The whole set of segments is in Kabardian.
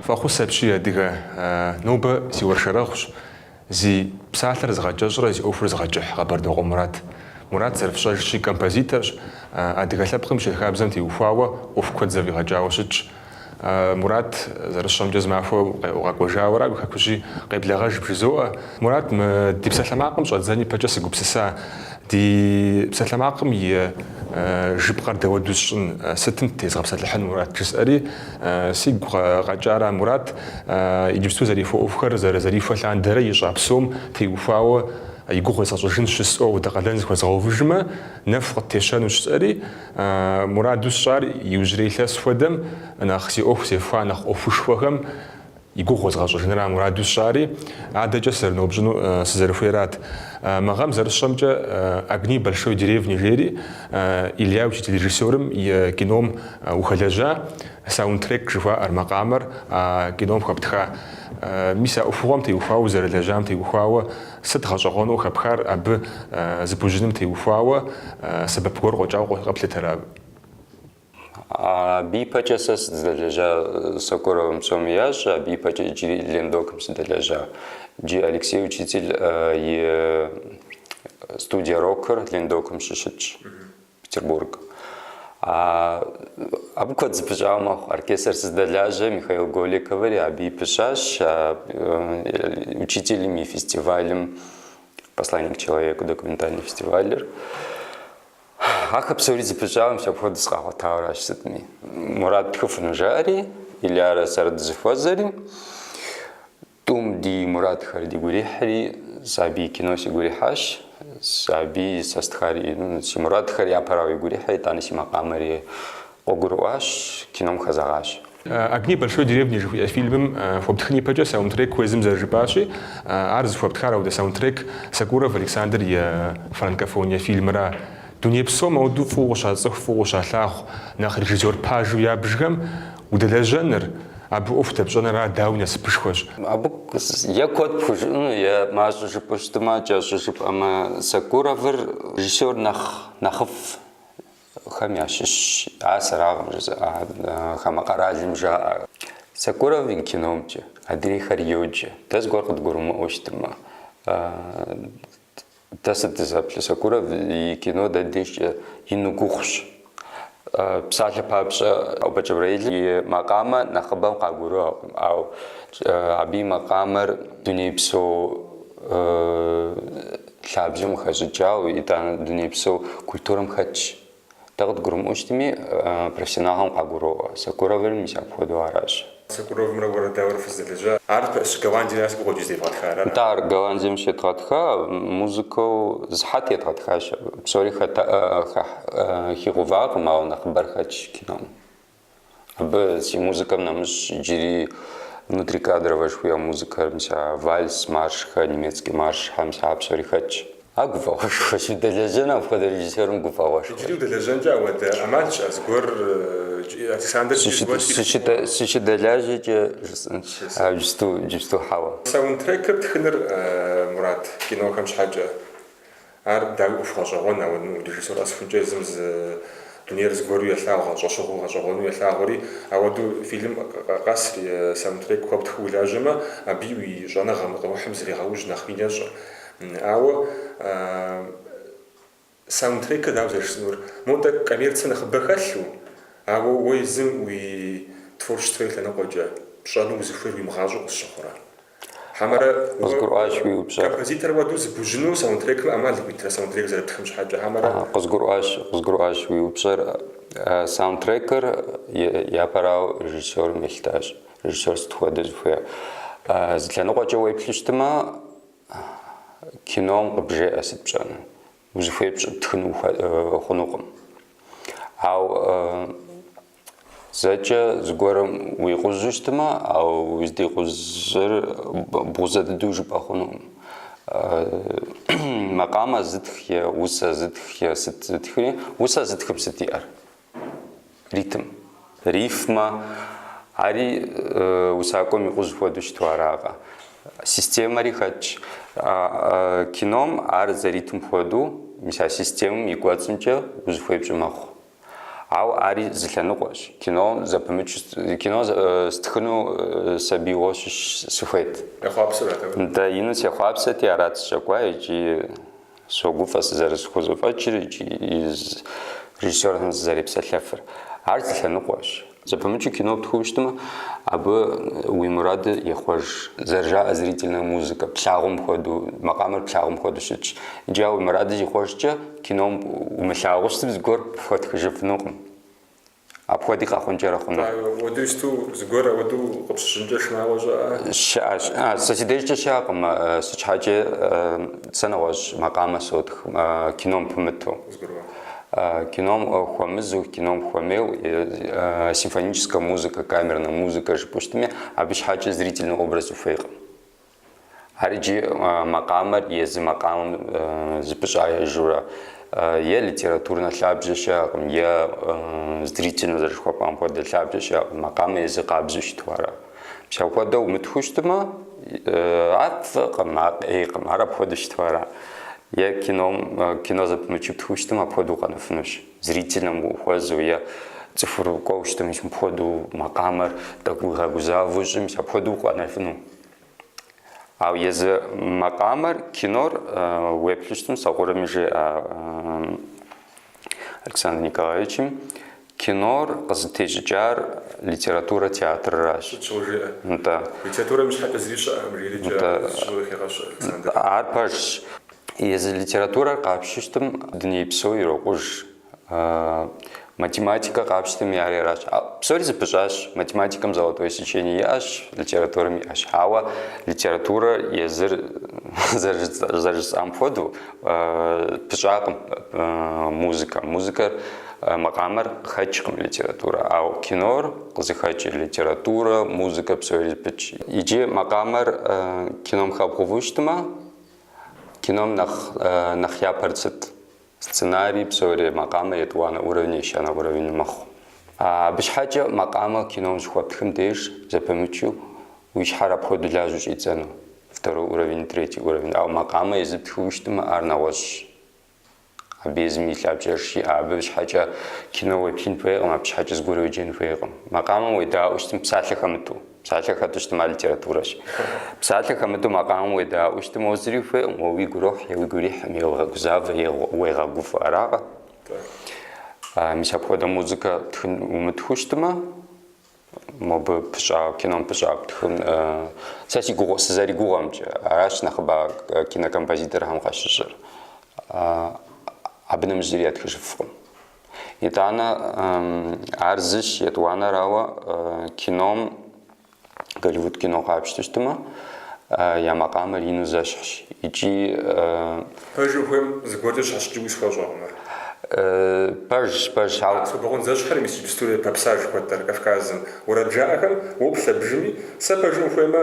Фӏэхъус апщий, адыгэ! Нобэ си уэршэрэгъущ зи псалъэр зыгъэкӏэщӏрэ зи ӏуэхур зыгъэкӏыхь Къэбэрдокъуэ Мурат. Мурат зэрыфщӏэжщи, композиторщ, адыгэ лъэпкъым и щэнхабзэм теухуауэ ӏуэху куэд зэфӏигъэкӏауэ щытщ. Мурат, зэрысщӏэмкӏэ зы махуэ укъэкӏуэжауэ ара уи хэкужьи, къеблэгъэж бжызоӏэ. Мурат, мы ди псалъэмакъым щӏэдзэн ипэкӏэ сыгупсыса. Ди псалъэмакъым и жыпхъэр дауэду сщӏын, сытым тезгъэпсэлъыхьын Мурат жысӏэри, сигу къэкӏара Мурат иджыпсту зэрихуэ ӏуэхухэр зэрызэрихуэ лъандэрэ ищӏа псом теухуауэ и гугъу езгъэщӏыжынщ жысӏэу апхуэдэ къалэн зыхуэзгъэувыжмэ, нэху къыттещэнущ жысӏэри, Мураду сщӏар иужьрей илъэс хуэдэм нэхъ си ӏуэху зехуа нэхъ ӏуэхушхуэхэм и гугъу уэзгъэщӏыжынра мураду сщӏари, адэкӏэ сызэрыноупщӏыну сызэрыхуейрат. Мы гъэм зэрысщӏэмкӏэ Огни большой деревни жери Илья Учитель режиссерым и кином ухэлэжьа, саундтрек жыхуаӏэр, макъамэр а кином хуэптха. Мис а ӏуэхугъуэм теухуауэ узэрылэжьам теухуауэ сыт гъэщӏэгъуэну къыхэпхар абы зыбужьыным теухуауэ сэбэп гуэр къокӏауэ къэплъытэрэ абы? Абы ипэкӏэ сэ сыздэлэжьа Сокуровым псоми ящӏэ, абы ипэкӏэ иджыри Лендокым сыдэлэжьа. Иджы Алексей Учитель и студия Рокыр Лендокым щыщытщ, Петербург. Абы куэд зыпыщӏауэ мэхъу. Оркестр сыздэлажьэ Михаил Голиковри абы и пыщӏащ. Учителым и фестивалым Послание к человеку документальный фестивалыр. Ахэр псори зыпыщӏауэ мис апхуэдэу сыкъагъуэтауэращ сытми. Мурат птхыфыну жаӏэри, Ильярэ сэрэ дызэхуэзэри, тӏум ди мурадхэр дигу ирихьри, сэ абы и кино сигу ирихьащ, сэ абы сэ стхари, си мурадхэр япэрауэ игу ирихьри, итӏанэ си макъамэри къыгурыӏуащ, кином хэзэгъащ. Огни большой деревни жыхуиӏэ фильмым хуэптхын ипэкӏэ саундтрек уэ езым зэрыжыпӏащи, ар зыхуэптхар ауэдэ саундтрек Сокуров Александр и Франкофония фильмыра. Дуней псом ауэдэу фӏыуэ къыщацӏыху, фӏыуэ къыщалъагъу, нэхъ режиссер пажэу ябжхэм удэлэжьэныр, абы ӏуэху дэпщӏэныр ар дауи насыпышхуэщ. Абы е куэд пхужыӏэну, е мащӏэу жыпӏэу щытмэ, кӏэщӏу жыпӏэмэ, Сокуровыр режиссер нэхъ нэхъыфӏ Хэм ящыщщ, ар сэракъым жызыӏар, хамэ къэралым жаӏэ. Сокуров и киномкӏэ адрейхэр йоджэ. Дэ зыгуэр къыдгурымыӏуэу щытмэ, дэ сыт дызэплъыр? Сокуров и кино дэ дежкӏэ ину гугъущ. Псалъэ папщӏэ, Хьэӏупэ Джэбрэӏил и макъамэ нэхъыбэм къагурыӏуэкъым, ауэ абы и макъамэр дунейпсо лъабжьэм къыхэщӏыкӏауэ, итӏанэ дунейпсо культурэм хэтщ. Дэ къыдгурымыӏуэу щытми, профессионалхэм къагуроӏуэ. Сокуровыр мис апхуэдэу аращ. Сокуровымрэ уэрэ дауэрэ фызэдэлэжьа? Ар Голландиера сигу къокӏыж здевгъэтхар, ара? Нтӏэ, ар Голландием щедгъэтха, музыкэу сыхьэт едгъэтхащ. Псори хигъэувакъым, ауэ нэхъыбэр хэтщ кином. Абы си музыкэм нэмыщӏ иджыри внутрикадровэ жыхуиӏэ музыкэр, мис а вальс, маршхэ, немецкий маршхэ, мис а псори хэтщ. А гуфӏэгъуэшхуэщ, удэлэжьэн апхуэдэ режиссерым гуфӏэгъуэшхуэщ. Иджыри удэлэжьэнкӏэ апхуэдэ ӏэмал щыӏэ зыгуэр Александр зыгуэр Сыщыдэлажьэкӏэ жысӏэнщ, а иджыпсту, иджыпсту хьэуэ. Саундтрекыр птхыныр, Мурат, кинохэм щхьэкӏэ. Ар дауи ӏуэху гъэщӏэгъуэн, ауэ ну режиссер къэсыхункӏэ езым зы дунейр зыгуэру елъагъу, щӏэщыгъуэу гъэщӏэгъуэну елъагъури, ауэдэу фильм къэс саундтрек хуэптхыу улажьэмэ, абы уи щӏэныгъэм, уи къэухьым зрегъэужь нэхъ ин ещӏыр. Ауэ саундтрекыр дауэ зэрыжысӏэнур? Мо тӏэкӏу коммерцэ нэхъыбэ хэлъу, ауэ уэ езым уи творчествэ и лъэныкъуэкӏэ пщӏэну узыхуейр уимыгъащӏэу къысщыхъурэ? Хьэмэрэ Къызгурыӏуащ уи упщӏэр. Композитор хуэдэу зыбужьыну саундтрекым ӏэмал къуитрэ саундтрек зэрыптхым щхьэкӏэ, хьэмэрэ? Къызгурыӏуащ, къызгурыӏуащ уи упщӏэр. Саундтрекыр япэрауэ режиссерым елъытащ. Режиссер сыт хуэдэ зыхуейр. Зы лъэныкъуэкӏэ уеплъу щытмэ, кином къыбжеӏэ сыт пщӏэну. Узыхуей птхыну хъунукъым. Ауэ зэкӏэ зыгуэрым уикъузу щытмэ, ауэ уздикъузыр бгъузэ дыдэу жыпӏэ хъунукъым. Макъамэ зытх е усэ зытх е сыт зытхри, усэ зытхым сыт иӏэр? Ритм. Рифмэ, ари усакӏуэм икъуз хуэдэу щыту аракъэ. Системэри хэтщ. Кином ар зэритым хуэдэу, мис а системэм и кӏуэцӏымкӏэ узыхуей пщӏы мэхъу. Ауэ ари зы лъэныкъуэщ. Кино зэпымычу, кино стхыну сабийгъуэ щыщ сыхуейт. Ехъуапсэрэт абы? Нтӏэ, ину сехъуапсэти, арат сыщӏэкӏуа икӏи согуфӏэ сызэрысхузэфӏэкӏыр икӏи режиссерхэм сызэрепсэлъэфыр. Ар зы лъэныкъуэщ. Зэпымычу кино птхыу щытмэ, абы уи мурадыр ехъуэж. Зэрыжаӏэ зрительная музыка, плъагъум хуэдэу, макъамэр плъагъум хуэдэу щытщ. Иджы а уи мурадыр зихъуэжкӏэ, кином умылъагъуу щытым зыгуэр пхуэтхыжыфынукъым. Апхуэди къэхъункӏэрэ хъуну. Ауэдэу щыту зыгуэр ауэдэу къыпщыщӏынкӏэ шынагъуэ щыӏэ? Щыӏэщ. Сэ си дежкӏэ щыӏэкъым. Сыт щхьэкӏэ сэ нэгъуэщӏ макъамэ сотх кином пымыту. Кином хуэмызэу, кином хуэмейуэ, симфоническэ музыкэ, камернэ музыкэ жыпӏэу щытми, абы щхьэкӏэ зрительный образ ухуейкъым. Ар иджы макъамэр езы макъамэм зыпыщӏэжурэ е литературнэ лъабжьэ щыӏэкъым, е зрительнэ зэрыжыхуэпӏам хуэдэ лъабжьэ щыӏэкъым, макъамэ езы къабзэу щыту ара. Мис апхуэдэу умытхыу щытмэ, ар фӏыкъым, ар ӏейкъым, ар апхуэдэу щыту ара. Е кином, кино зэпымычу птхыу щытмэ, апхуэдэу къэнэфынущ. Зрительнэм ухуэзэу е цӏыхур кӏуэу щытмэ, мис мыпхуэдэу макъамэр тӏэкӏу уигъэгузавэу щӏы, мис апхуэдэу къэнэфыну. Ауэ езы макъамэр, кинор уеплъу щытым, Сокъурми жеӏэ Александр Николаевичым, кинор къызытещӏыкӏар литературэ театрыращ. Сыт щыгъуи жеӏэ. Нтӏэ. Литературэм и щхьэкӏэ зыри щыӏэкъым, жери щыгъуи хегъэщ Александр. Ар пэжщ. Езы литературэр къапщтэу щытым дуней псо ирокъуж. Математикэ къапщтэми ари аращ. Псори зэпыщӏащ. Математикэм золотое сечение иӏэщ, литературэм иӏэщ. Ауэ литературэр езыр зэрыжысӏам хуэдэу пыщӏакъым музыкэм. Музыкэр макъамэр къыхэкӏкъым литературэ. Ауэ кинор къызыхэкӏыр литературэ, музыкэ псори зэпытщ. Иджы макъамэр кином хэбгъэувэу щытмэ, кином нэхъ нэхъ япэр сыт? Сценарий псори макъамэ етӏуанэ уровень, ещанэ уровень мэхъу. Абы щхьэкӏэ макъамэ кином щыхуэптхым деж зэпымычу уи щхьэр апхуэдэу лажьэу щӏидзэну. Второй уровень, третий уровень. Ауэ макъамэ езы птхыу щытмэ, ар нэгъуэщӏщ. Абы езым и лъабжьэш иӏэ. Абы щхьэкӏэ кино уеплъын хуейкъым, абы щхьэкӏэ зыгуэр уеджэн хуейкъым. Макъамэм уедаӏуэу щытым псалъэ хэмыту. Псалъэ хэту щытым ар литературэщ. Псалъэ хэмыту макъамэм уедаӏуэу щытым уэ зыри ухуейкъым, уэ уигу ирохь, е уигу ирихьым, е уегъэгузавэ, е уегъэгуфӏэ, аракъэ? Мис апхуэдэ музыкэ птхын умытхыу щытмэ, мобы пыщӏа, кином пыщӏа птхын, сэ си гугъэ, сызэригугъэмкӏэ, аращ нэхъыбэ кинокомпозиторхэм къащыщӏыр. Абы нэмыщӏ зыри ятхыжыфкъым. Итӏанэ ар зыщ, етӏуанэрауэ, кином, Голливуд кино къапщтэу щытмэ, я макъамэр ину зэщхьщ. Икӏи. Пэжу ухуейм зыгуэркӏэ щхьэщыкӏыуи схуэщӏэкъым ар. Пэжщ, пэжщ, ауэ. Схуэбэгъуэн зэщхьыр мис иджыпсту попса жыхуэтӏэр Кавказым. Уэрэд жаӏэхэм уоплъ абыжми, сэ пэжу ухуеймэ,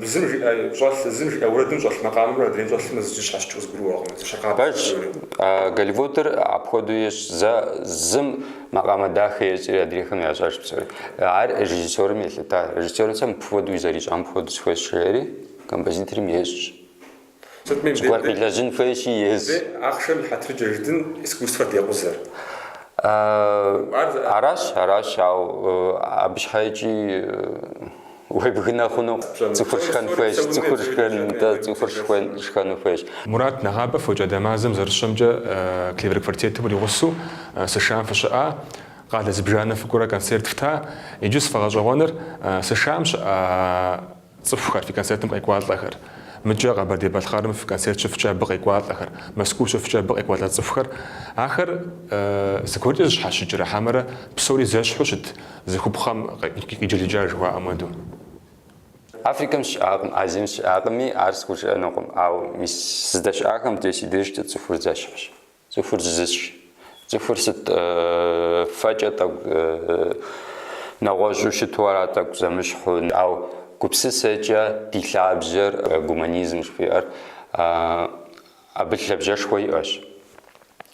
зым жиӏэ щӏэлъ, зым жиӏэ уэрэдым щӏэлъ макъамэмрэ адрейм щӏэлъымрэ зыкӏи щхьэщыкӏыу къызгурыӏуэкъым, зэщхьыркъабзэщ Пэжщ, псори. Голливудыр апхуэдэу ещӏ, зэ зым макъамэ дахэ ещӏри адрейхэм ящӏэж псори. Ар режиссерым елъыта. Режиссерым сэ мыпхуэдэу зэрищӏам мыпхуэдэу сыхуейщ жеӏэри, композиторым ещӏ. Сытми, Зыгуэр къилэжьын хуейщи, ещӏ. Мыбдеж ахъшэм и хьэтыркӏэ жыдын искусствэр декъузэр. Аращ, аращ, ауэ абы щхьэкӏи уебгынэ хъуну цӏыхур шхэн хуейщ, цӏыхур шхэн, нтӏэ, цӏыхур шхэну хуейщ. Мурат, нэгъабэ фокӏадэ мазэм зэрысщӏэмкӏэ Клевер квартетым уригъусэу США-м фыщыӏа, къалэ зыбжанэ фыкӏуэрэ концерт фта. Иджы сфӏэгъэщӏэгъуэныр США-м щыӏа Цӏыхухэр, фи концертым къекӏуалӏэхэр. Мыкӏэ Къэбэрдей-Балъкъэрым фи концерт щыфткӏэ абы къекӏуалӏэхэр, Мэзкуу щыфткӏэ абы къекӏуалӏэ цӏыхухэр, ахэр зыгуэркӏэ зыщхьэщыкӏрэ хьэмэрэ псори зэщхьу щыт зы хупхъэм къиджэлыкӏа жыхуаӏэм хуэдэу? Африкэм сыщыӏакъым, Азием сыщыӏакъыми, ар схужыӏэнукъым. Ауэ мис сыздэщыӏахэм деж си дежкӏэ цӏыхур зэщхьщ. Цӏыхур зыщ. Цӏыхур сыт фэкӏэ тӏэкӏу нэгъуэщӏу щыту ара тӏэкӏу зэмыщхьу, ауэ гупсысэкӏэ ди лъабжьэр гуманизм жыхуиӏэр абы лъабжьэшхуэ иӏэщ.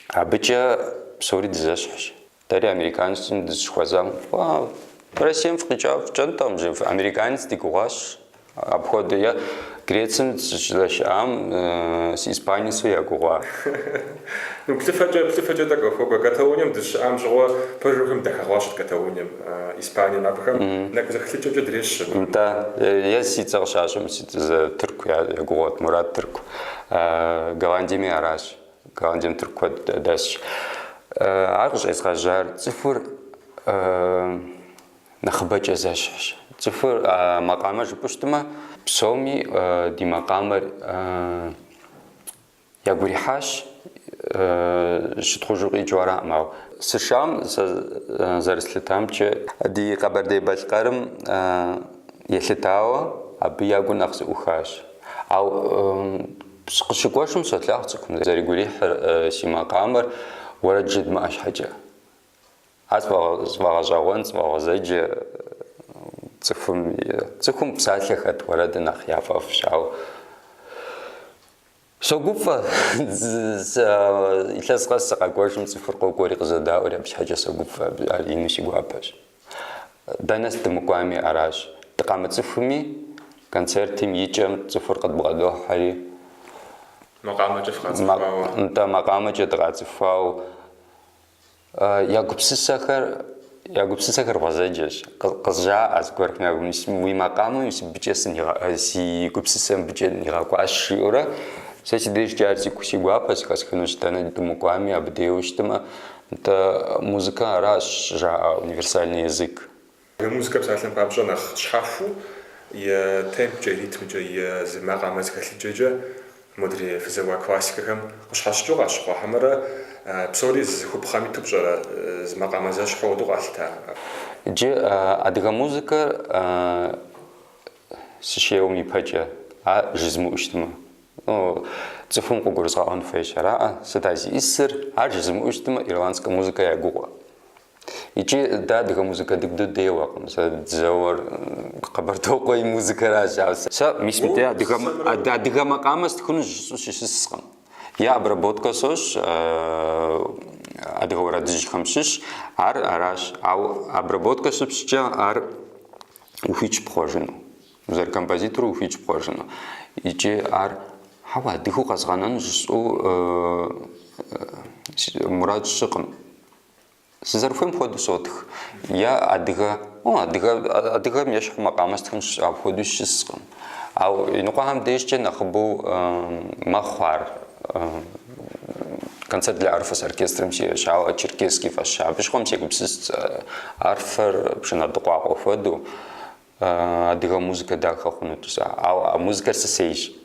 Абыкӏэ псори дызэщхьщ. Дэри американцым дызыщыхуэзам, Россием фыкъикӏа фыкӏэнтэкъым, жи, американец ди гугъащ. Апхуэдэ е Грецием сыщыздэщыӏам сыиспанецу я гугъуа. Ну, плъыфэкӏэ, плъыфэкӏэ тӏэкӏу хуэкӏуэ. Каталонием дыщыӏам щыгъуэ, пэжу хэм дахэгъуащэт Каталонием, Испанием. Абыхэм нэкӏу зэхэлъыкӏэкӏэ дрещэ. Нтӏэ, е си цӏэ къыщащӏэм си цӏэ Тырку я гугъуэт, Мурат Тырку. Голландиеми аращ. Голландием тырку куэд дэсщ. Ар къыщӏезгъэжьар цӏыхур Нэхъыбэкӏэ зэщхьщ. Цӏыхур макъамэ жыпӏэу щытмэ, псоми ди макъамэр ягу ирихьащ, щытхъужу къикӏыу араӏым, ауэ США-м сэ зэрыслъытамкӏэ, ди Къэбэрдей-Балъкъэрым елъытауэ абы я гур нэхъ зэӏухащ. Ауэ къыщыкӏуэжым солъагъу цӏыхум зэригу ирихьыр си макъамэр уэрэд жыдмыӏэ щхьэкӏэ. Ар сфӏэгъэщӏэгъуэн, сфӏэгъуэзэджэ цӏыхум, цӏыхум псалъэ хэт уэрэдыр нэхъ яфӏэфӏщ, ауэ согуфӏэ, илъэс къэс сыкъэкӏуэжым цӏыхур къокӏуэри къызодаӏуэри, абы щхьэкӏэ согуфӏэ, ар ину си гуапэщ. Дэнэ дымыкӏуами аращ. Дыкъамыцӏыхуми, концертым и кӏэм цӏыхур къыдбгъэдохьэри. Макъамэкӏэ фыкъацӏыхуауэ. Нтӏэ, макъамэкӏэ дыкъацӏыхуауэ. Я гупсысэхэр, я гупсысэхэр гъуэзэджэщ. Къызжаӏэ зыгуэрхэм я гум, уи макъамэм мис мыбыкӏэ си гупсысэм мыбыкӏэ нигъэкӏуащ жиӏэурэ, сэ си дежкӏэ ар си гуапэ зэхэсхынущ, дэнэ дымыкӏуами, абы деуэу щытмэ, нтӏэ, музыкэ аращ, жаӏэ универсальный язык. Адыгэ музыкэ псалъэм папщӏэ нэхъ щхьэхуэу и темпкӏэ, и ритмкӏэ, и зы макъамэ зэхэлъыкӏэкӏэ модрей фызэуа классикэхэм къыщхьэщыкӏыу къащыхъуа хьэмэрэ псори зы хупхъэм иту пщӏэрэ зы макъамэ зэщхьу хуэдэу къалъыта? Иджы адыгэ музыкэр сыщеуэм ипэкӏэ ар жызмыӏэу щытмэ, ну, цӏыхум къыгурызгъэӏуэн хуейщ, араӏэ, сыт а зиӏысыр, ар жызмыӏэу щытмэ, ирландскэ музыкэ я гугъуэ. Икӏи дэ адыгэ музыкэ дыдэу деуэкъым, сэ дызэуэр Къэбэрдокъуэ и музыкэращ. Ауэ сэ мис мыдэ адыгэ, адыгэ макъамэ стхыну жысӏэу сыщыскъым. Е обработкэ сощӏ адыгэ уэрэдыжьхэм щыщ, ар аращ. Ауэ обработкэ щыпщӏкӏэ ар ухуитщ пхъуэжыну. Узэрыкомпозитору ухуитщ пхъуэжыну. Икӏи ар хьэуэ адыгэу къэзгъэнэну жысӏэу мурад сщӏыкъым. Сызэрыхуейм хуэдэу сотх. Е адыгэ, о, адыгэ, адыгэм ещхьу макъамэ стхынщ, апхуэдэу щыскъым. Ауэ иныкъуэхэм дежкӏэ нэхъыбэу мэхъу ар. Концерт для арфы с оркестром сиӏэщ, ауэ черкесский фӏэсща. Абы щыгъуэм сегупсыст арфэр пшынэдыкъуакъуэ хуэдэу, адыгэ музыкэ дахэ хъунут жысӏа. Ауэ а музыкэр сысейщ.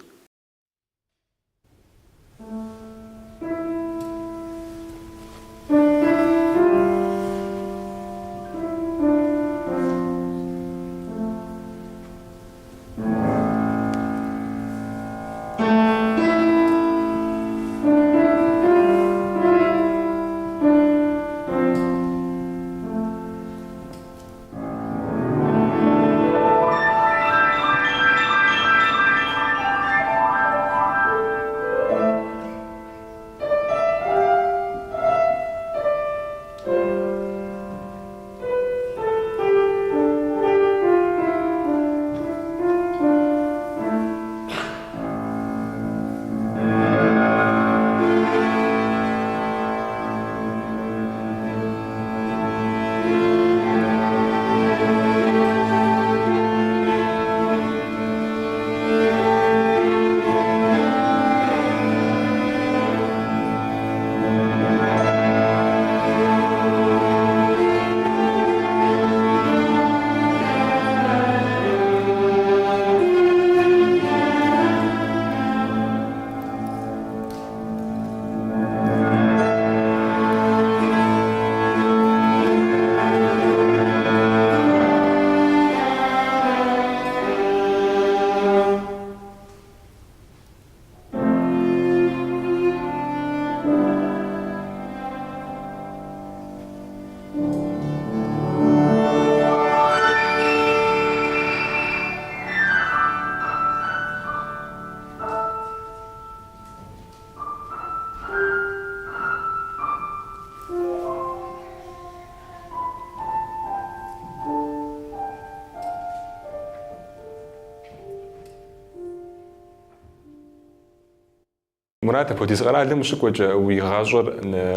Мурат, апхуэдиз къэралым ущыкӏуэкӏэ, уи гъащӏэр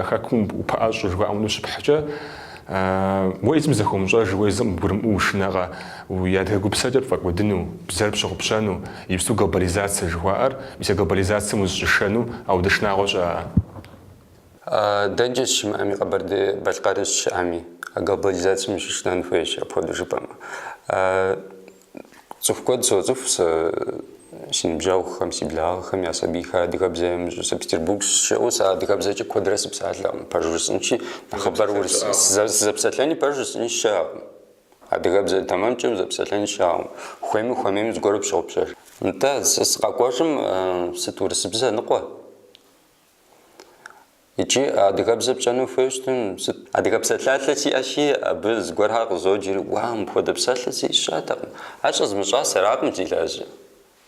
хэкум упэӏэщӏэу жыхуаӏэм хуэдэу щыпхькӏэ, уэ езым зэхомыщӏэж, уэ езым къыбгурымыӏуэу ушынэкъэ, уи адыгэ гупсэкӏэр пфӏэкӏуэдыну, бзэр пщыгъупщэну, иджыпсту глобализацэ жыхуаӏэр, мис а глобализацэм узыщӏишэну ауэдэ шынагъуэ щыӏэкъэ? Дэнкӏэ сыщымыӏэми, Къэбэрдей-Балъкъэрым сыщыӏэми, а глобализацэм ущышынэн хуейщ, апхуэдэу жыпӏэмэ. Цӏыху куэд соцӏыху сэ си ныбжьэгъухэм, си благъэхэм я сабийхэр адыгэбзэ ямыщӏэу. Сэ Петербург сыщыӏэу сэ адыгэбзэкӏэ куэдрэ сыпсалъэкъым, пэжу жысӏэнщи, нэхъыбэр урыс сызэпсэлъэни пэжу жысӏэнщи щыӏэкъым. Адыгэбзэ тэмэмкӏэ узэпсэлъэни щыӏэкъым. Хуейми хуэмейми зыгуэру пщогъупщэж. Нтӏэ, сэ сыкъэкӏуэжым сыт урысыбзэ ныкъуэ? Икӏи адыгэбзэ пщӏэну хуейуэ щытым, сыт адыгэ псалъалъэ сиӏэщи, абы зыгуэрхэр къызоджэри, уа, мыпхуэдэ псалъэ зэи сщӏатэкъым. Ар щӏэзмыщӏа сэракъым зи лажьэ.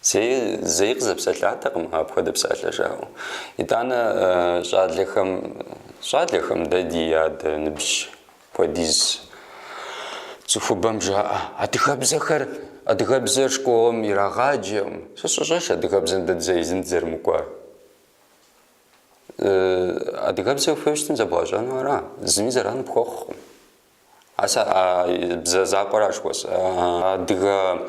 Зэи, зэи къызэпсэлъатэкъым апхуэдэ псалъэ жаӏэу. Итӏанэ щӏалэхэм, щӏалэхэм дэ ди адэ ныбжь хуэдиз цӏыхубэм жаӏэ, адыгэбзэхэр, адыгэбзэр школым ирагъаджэкъым. Сэ сощӏэж адыгэбзэм дэ зэи зым дызэрымыкӏуар. Адыгэбзэ ухуейуэ щытым зэбгъэщӏэну ара? Зыми зэран пхуэхъукъым. А сэ а бзэ закъуэра жыхуэсӏэр. Адыгэ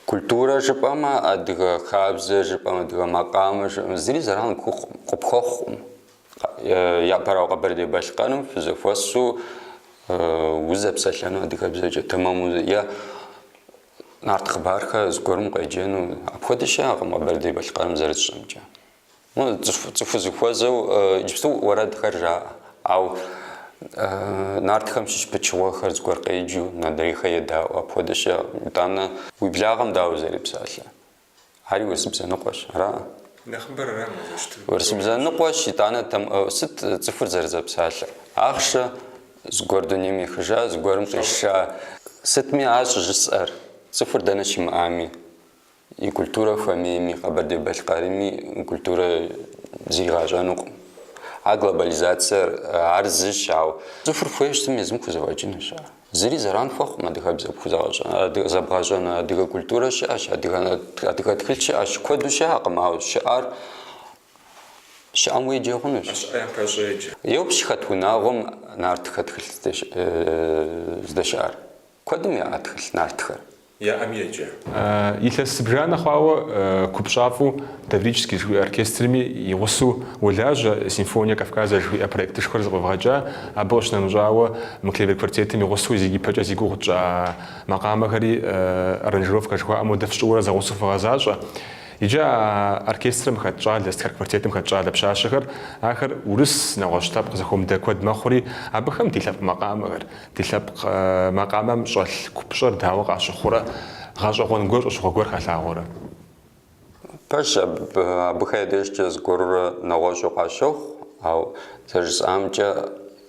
культурэ жыпӏэмэ, адыгэ хабзэ жыпӏэмэ, адыгэ макъамэ жыпӏэмэ, зыри зэран къыпхуэхъукъым. Япэрауэ Къэбэрдей-Балъкъэрым фызэхуэсу узэпсэлъэну адыгэбзэкӏэ тэмэму е нарт хъыбархэр зыгуэрым къеджэну, апхуэдэ щыӏэкъым Къэбэрдей-Балъкъэрым зэрытщӏэмкӏэ. Ну, цӏыху зыхуэзэу иджыпсту уэрэдхэр жаӏэ, ауэ нартхэм щыщ пычыгъуэхэр зыгуэр къеджэу, адрейхэр едаӏуэ, апхуэдэ щыӏэкъым. Итӏанэ уи благъэм дауэ узэрепсалъэ? Ари урысыбзэ ныкъуэщ, ара? Нэхъыбэр ара зэрыщытыр? Урысыбзэ ныкъуэщ, итӏанэ сыт цӏыхур зэрызэпсалъэр? Ахъшэ, зыгуэр дунейм ехыжа, зыгуэрым къиша. Сытми ар щӏыжысӏэр, цӏыхур дэнэ щымыӏами. И культурэ хуэмейми, Къэбэрдей-Балъкъэрми культурэ зригъэщӏэнукъым. А глобализацэр, ар зыщ, ауэ цӏыхур хуейуэ щытым езым хузэфӏэкӏынущ ар. Зыри зэран хуэхъукъым адыгэбзэ зэбгъэщӏэну. Адыгэ культурэ щыӏэщ, адыгэ тхылъ щыӏэщ, куэду щыӏэкъым, ауэ щыӏэр щыӏэм уеджэ хъунущ. Щыӏэм пэщӏэ еджэ. Еупщӏ хэт унагъуэм нартхэ тхылъ здэщыӏэр. Куэдым яӏэ тхылъ нартхэр. Яӏэм еджэ. Илъэс зыбжанэ хъуауэ купщӏафӏэу Таврический жыхуиӏэ оркестрми и гъусэу уолажьэ, Симфония Кавказа жыхуиӏэ проектышхуэр зэфӏэвгъэкӏа, абы къыщынэмыщӏауэ мы Клевер квартетым и гъусэу зи ипэкӏэ зи гугъу тщӏа макъамэхэри аранжировкэ жыхуаӏэм хуэдэ фщӏыуэрэ зэгъусэу фыгъэзащӏэ. Иджы а оркестрым хэт щӏалэ, Стхэр квартетым хэт щӏалэ пщащэхэр, ахэр урыс, нэгъуэщӏ лъэпкъ зэхуэмыдэ куэд мэхъури, абыхэм ди лъэпкъ макъамэхэр, Ди лъэпкъ макъамэм щӏэлъ купщӏэр дауэ къащыхъурэ, гъэщӏэгъуэн гуэр, щӏэщыгъуэ гуэр халъагъуэрэ? Пэжщ, абыхэ я дежкӏэ зыгуэрурэ нэгъуэщӏу къащохъу, ауэ зэрыжысӏамкӏэ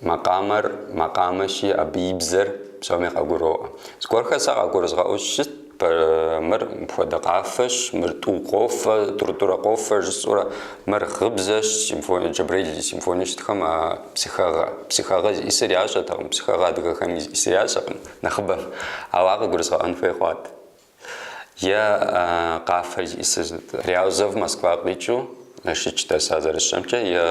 макъамэр макъамэщи, абы и бзэр псоми къагуроӏуэ. Зыгуэрхэр сэ къагурызгъэӏуэу щыт, Мыр мыпхуэдэ къафэщ, мыр тӏу къофэ, тӏурытӏурэ къофэ жысӏэурэ, мыр гъыбзэщ, симфония, Джэбрэил и симфоние щытхэм а псыхэгъэ, псыхэгъэ зиӏисыр ящӏэтэкъым, псыхэгъэ адыгэхэм зиӏисыр ящӏэкъым нэхъыбэм, ауэ ар къыгурызгъэӏуэн хуей хъуат. Е къафэр зиӏисыр Рязов Москва къикӏыу Налшыч дэса зэрысщӏэмкӏэ, е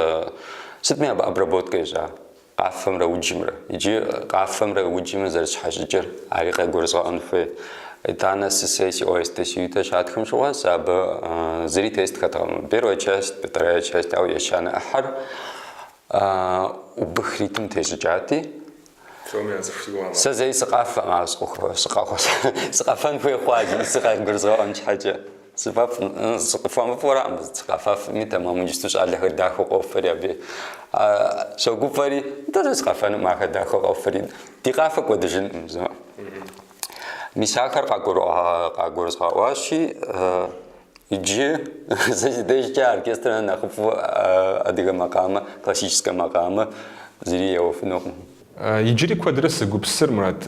сытми абы обработкэ ищӏа. Къафэмрэ уджымрэ. Иджы къафэмрэ уджымрэ зэрыщхьэщыкӏыр ари къегурызгъэӏуэн хуей. Итӏанэ сысей си ОСТ сюитэ щатхым щыгъуэ, сэ абы зыри тестхэтэкъым. Первая часть, вторая часть, ауэ ещанэ ӏыхьэр убых ритм тещӏыкӏати. Псоми яцӏыху си гугъэм. Сэ зэи сыкъафэкъым, ауэ сыкъэфэн хуей хъуа, сыкъэгурызгъэӏуэн щхьэкӏэ. Сыфӏэфӏ, сыкъыфӏэмыфӏураӏым, сыкъэфэфми, тэмэму иджыпсту щӏалэхэр дахэу къофэри абы согуфӏэри, нтӏэ сэ сыкъэфэнукъым, ахэр дахэу къофэри, ди къафэ кӏуэдыжынкъым зы. Мис ахэр къагурызгъэӏуащи, иджы сэ си дежкӏэ оркестрым нэхъыфӏу адыгэ макъамэ, классическэ макъамэ зыри еуэфынукъым. Иджыри куэдрэ сызэгупсысыр, Мурат,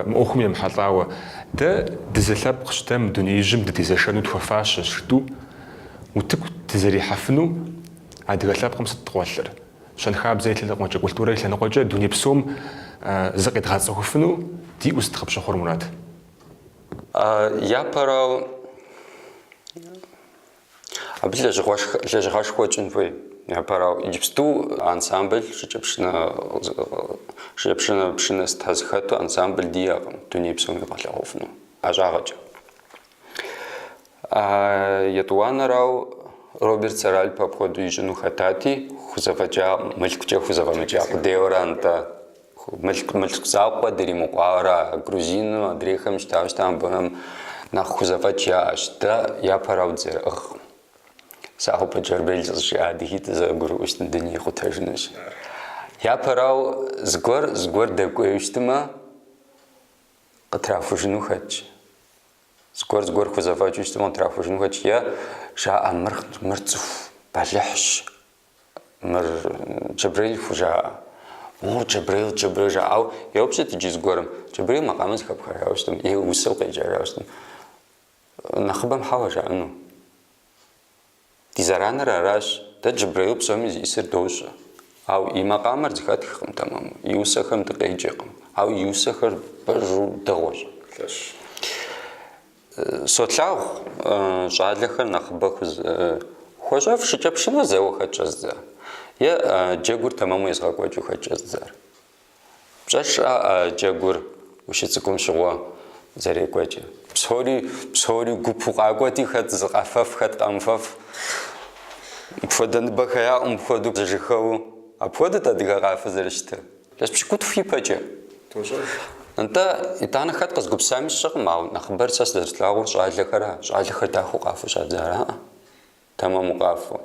мы ӏуэхум емыхьэлӏауэ. Дэ дызылъэпкъщ, дэ мы дунеижьым дытезэшэну тхуэфащэщ жытӏэу утыку дызэрихьэфыну адыгэ лъэпкъым сыт ткъуэлъыр? Щэнхабзэ и лъэныкъуэкӏэ, культурэ и лъэныкъуэкӏэ дуней псом зыкъедгъэцӏыхуфыну диӏэу сыт къыпщыхъур, Мурат? Япэрауэ. Абы лэжьыгъэшхуэ тщӏын хуей. Япэрауэ, иджыпсту ансамбль шыкӏэпшынэ шыкӏэпшынэ пшынэ сытхэр зыхэту ансамбль диӏэкъым дуней псоми къалъагъуфыну ӏэщӏагъэкӏэ. Етӏуанэрауэ, Роберт Саральп апхуэдэу ищӏыну хэтати, хузэфӏэкӏакъым, мылъкукӏэ хузэфӏэмыкӏа къудейуэра нтӏэ. Мылъку мылъку закъуэ дримыкъуауэра, грузину адрейхэм щытауэ щытам абыхэм нэхъ хузэфӏэкӏ яӏэщ. Дэ япэрауэ дызэрыӏыгъкъым. Сэ Хьэӏупэ Джэбрэил къызжиӏа адыгитӏ зэгурыӏуэу щытым дуней къутэжынущ. Япэрауэ зыгуэр зыгуэр дэкӏуейуэ щытмэ, къытрахужыну хэтщ. Зыгуэр зыгуэр хузэфӏэкӏыу щытмэ, къытрахужыну хэтщ. Е жаӏэ мыр мыр цӏыху бэлыхьщ. Мыр Джэбрэил хужаӏэ. Мор Джэбрэил, Джэбрэил жаӏэ. Ауэ еупщӏыт иджы зыгуэрым. Джэбрэил макъамэ зэхэпхыжауэ щытым, е усэу къеджэжауэ щытым. Нэхъыбэм хьэуэ жаӏэну. Ди зэраныр аращ. Дэ Джэбрэил псоми зиӏысыр дощӏэ. Ауэ и макъамэр зэхэтхкъым тэмэму, и усэхэм дыкъеджэкъым. Ауэ и усэхэр пэжу дэгъуэщ. Лъэщщ. Солъагъу щӏалэхэр нэхъыбэ хуэщӏэф шыкӏэпшынэ зэуэ хэт щӏэзыдза? Е джэгур тэмэму езыгъэкӏуэкӏыу хэт щӏэзыдзар? Пщӏэ щыӏэ джэгур ущыцӏыкӏум щыгъуэ зэрекӏуэкӏыр? Псори, псори гупу къакӏуэти, хэт зы къэфэф, хэт къэмыфэф. Мыпхуэдэ ныбэхэ яӏэу, мыпхуэдэу зэжьэхэуэу. Апхуэдэт адыгэ къафэ зэрыщытыр. Илъэс пщыкӏутху ипэкӏэ. Дощӏэж. Нтӏэ, итӏанэ хэт къызгупсами сщӏэкъым, ауэ нэхъыбэр сэ сызэрыслъагъур щӏалэхэра. Щӏалэхэр дахэу къафэу щӏадзараӏэ. Тэмэму къафэу.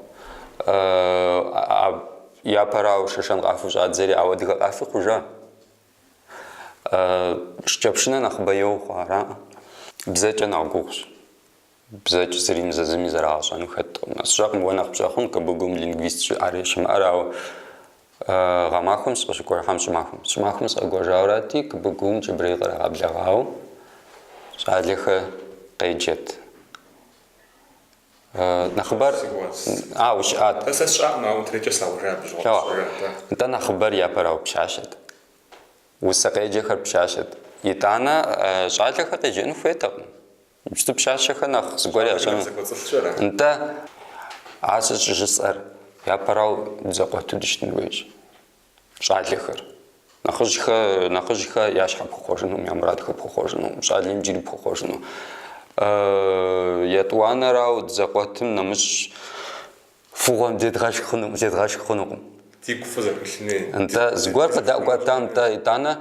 Япэрауэ шэшэн къафэу щӏадзэри, ауэ адыгэ къафи хъужа. Шыкӏэпшынэ нэхъыбэ еуэ хъуараӏэ. Бзэкӏэ нэхъ гугъущ. Бзэкӏэ зыри зыми зэрагъэщӏэну хэткъым. Сщӏэкъым, уэ нэхъ пщӏэ хъун КБГУ-м лингвист щыӏэр е щымыӏэр, ауэ гъэмахуэм сыкъыщыкӏуэжам, щӏымахуэм. Щӏымахуэм сыкъэкӏуэжауэрати, КБГУ-м Джэбрэил кърагъэблэгъауэ щӏалэхэр къеджэт. Нэхъыбэр а ущыӏат. Сэ сщӏакъым, ауэ интернеткӏэ слъагъужа абы щыгъуэ. Нтӏэ нэхъыбэр япэрауэ пщащэт. Усэ къеджэхэр пщащэт. Итӏанэ щӏалэхэр къеджэну хуейтэкъым. Иджыпсту пщащэхэр нэхъ зыгуэр ящӏэну. Нтӏэ, ар сыт щӏыжысӏэр? Япэрауэ дызэкъуэту дыщытын хуейщ. Щӏалэхэр. Нэхъыжьхэ, нэхъыжьхэ я щхьэ пхуэхъуэжынукъым, я мурадхэр пхуэхъуэжынукъым, щӏалэм иджыри пхуэхъуэжыну. Етӏуанэрауэ дызэкъуэтым нэмыщӏ фыгъуэм зедгъэшх хъуну, зедгъэшх хъунукъым. Дигу фӏы зэхуилъын хуей. Нтӏэ, зыгуэр къыдэӏукӏуэтам, нтӏэ, итӏанэ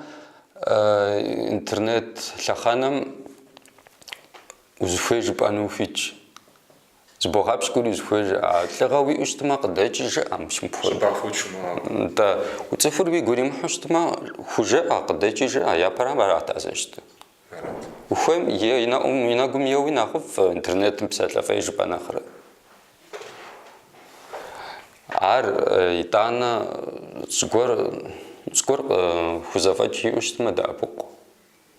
интернет лъэхъэнэм узыхуей жыпӏэну ухуитщ. Зыбогъэпщкӏури узыхуей жыӏэ. Лӏыгъэ уиӏэу щытмэ, къыдэкӏи жыӏэ, мис мыпхуэдэу. Щӏыбагъ фоч умыгъауэ. Нтӏэ, уи цӏыхур уигу иримыхьу щытмэ, хужыӏэ, къыдэкӏи жыӏэ, япэрам арат ар зэрыщытыр. Ухуейм и нэӏум, и нэгум еуи нэхъыфӏ, интернетым псалъэ фӏей жыпӏэ нэхърэ. Ар итӏанэ зыгуэр, зыгуэр хузэфӏэкӏ иӏэу щытмэ, дэӏэпыкъу.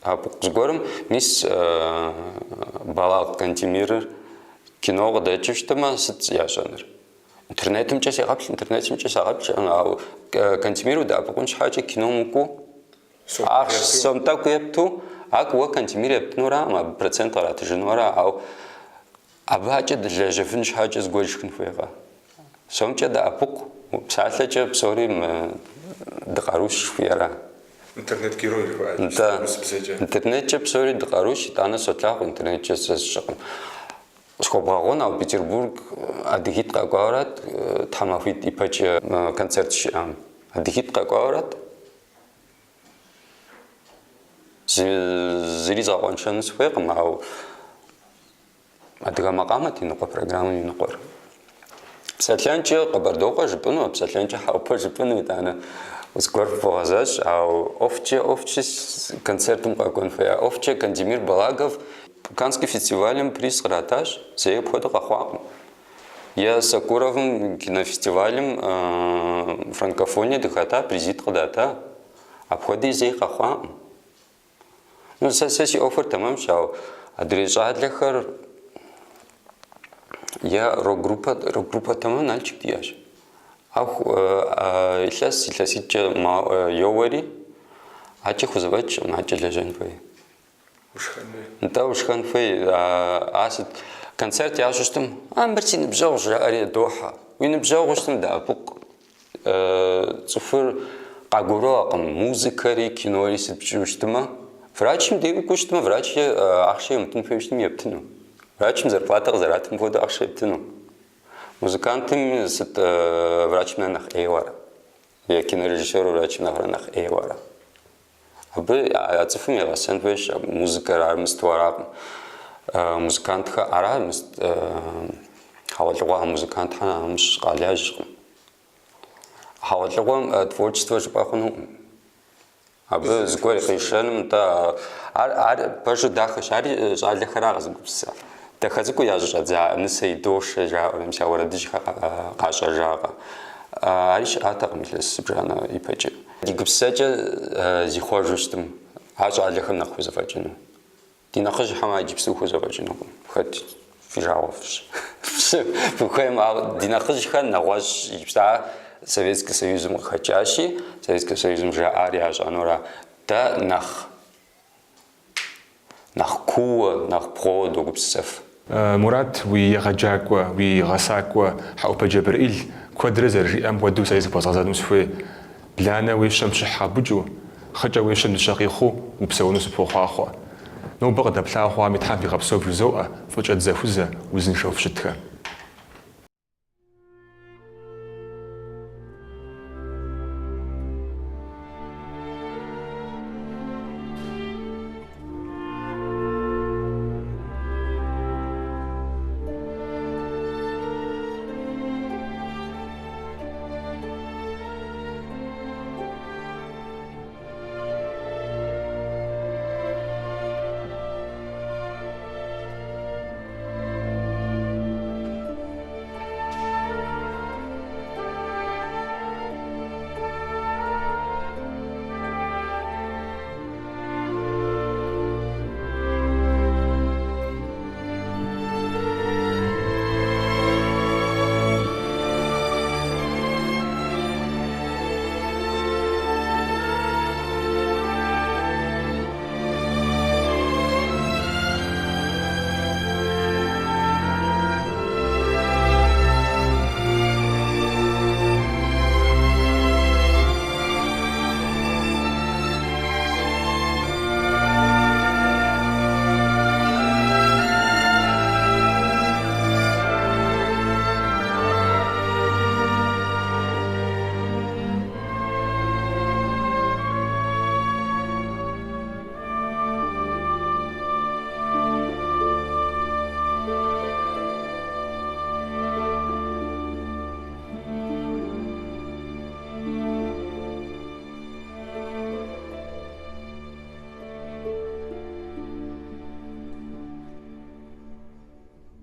Дэӏэпыкъу зыгуэрым, мис Балагъ Кантемирыр кино къыдэкӏыу щытмэ, сыт ящӏэныр? Интернетымкӏэ сегъэплъ, интернетымкӏэ сегъэплъ жаӏэну, ауэ Кантемир удэӏэпыкъун щхьэкӏэ кином укӏуэу, ахъшэ сом тӏэкӏу епту, ар уэ Кантемир ептынураӏым, абы процент къратыжыну ара, ауэ абы акӏэ дылэжьэфын щхьэкӏэ зыгуэр ишхын хуейкъэ. Сомкӏэ дэӏэпыкъу, псалъэкӏэ псори дыкъарущ жыхуиӏэра. Интернет-герой жыхуаӏэр, Нтӏэ, урысыбзэкӏэ. интернеткӏэ псори дыкъарущ, итӏанэ солъагъу интернеткӏэ сэ сщӏэкъым. Схуэбгъэгъун, ауэ Петербург адыгитӏ къэкӏуауэрат, тхьэмахуитӏ ипэкӏэ концерт щыӏам. Адыгитӏ къэкӏуауэрат. Зыри згъэкъуэншэну сыхуейкъым, ауэ Адыгэ макъамэт и ныкъуэ программэм и ныкъуэр. Псэлъэнкӏэ Къэбэрдокъуэ жыпӏэну, псэлъэнкӏэ Хьэӏупэ жыпӏэну, итӏанэ зыгуэр фогъэзэщӏ, ауэ ӏуэхукӏэ, ӏуэхукӏэ концертым къэкӏуэн хуея. ӏуэхукӏэ Кантемир Балагов Каннский фестивалым приз къратащ, зэи апхуэдэ къэхъуакъым. Е Сокуровым кинофестивалым Франкофония дыхэта, призитӏ къыдата. Апхуэдэи зэи къэхъуакъым. Ну, сэ сэ си ӏуэхур тэмэмщ, ауэ адрей щӏалэхэр е рок-группэ, рок-группэ тэмэм Налшык диӏэщ. Аху илъэс, илъэситӏкӏэ йоуэри, акӏэ хузэфӏэкӏкъым, акӏэ лэжьэн хуей. Ушхэн хуей. Нтӏэ, ушхэн хуей. А сыт, концерт ящӏу щытым, а мыр си ныбжьэгъущ, жаӏэри дохьэ. Уи ныбжьэгъуу щытым дэӏэпыкъу. Цӏыхур къагурыӏуэкъым музыкэри, кинори сыт пщӏыу щытмэ, врачым дей укӏуэу щытмэ, врач ахъшэ емытын хуейуэ щытми ептыну. Врачым зарплатэ къызэратым хуэдэу ахъшэ ептыну. Музыкантым сыт врачым нэхъ нэхъ ӏейуэ ара? Е кинорежиссерыр врачым нэхърэ нэхъ ӏейуэ ара? Абы а цӏыхум егъэсэн хуейщ музыкэр ар мысту аракъым. Музыкантхэр ара мыст хьэгъуэлӏыгъуэхэм музыкантхэр нэмыщӏ къалэжькъым. Хьэгъуэлӏыгъуэм творчество жыпӏэ хъунукъым. Абы зыгуэр къишэным, нтӏэ, ар, ар пэжу дахэщ, ари щӏалэхэра къэзыгупсысар. Дахэ цӏыкӏуу ящӏыщӏэдза нысэ идошэ жаӏэурэ, мис а уэрэдыжьхэр къащӏэжакъэ. Ари щыӏатэкъым илъэс зыбжанэ ипэкӏэ. Ди гупсысэкӏэ зихъуэжу щытым, ар щӏалэхэм нэхъ хузэфӏэкӏыну. Ди нэхъыжьхэм ар иджыпсту хузэфӏэкӏынукъым. Хэт фи жагъуэ фщӏы. Фыхуейм, ауэ ди нэхъыжьхэр нэгъуэщӏ иджыпсту ар Советскэ Союзым къыхэкӏащи, Советскэ Союзым жаӏар ящӏэнура. Дэ нэхъ нэхъ кууэ, нэхъ бгъуэуэ догупсысэф. Мурат, уи егъэджакӏуэ, уи гъэсакӏуэ Хьэӏупэ Джэбрэӏил куэдрэ зэрыжиӏам хуэдэу сэри зыхуэзгъэзэну сыхуей. Бланэ уещэм щыхь къэбукӏыу, хъыкӏэ уещэм дыщэ къихъуу упсэуну сыпхуохъуахъуэ. Нобэ къыдэплъа хъуами Тхьэм фигъэпсэу вжызоӏэ, фӏыкӏэ дызэхузэ, узыншэу фыщытхэ.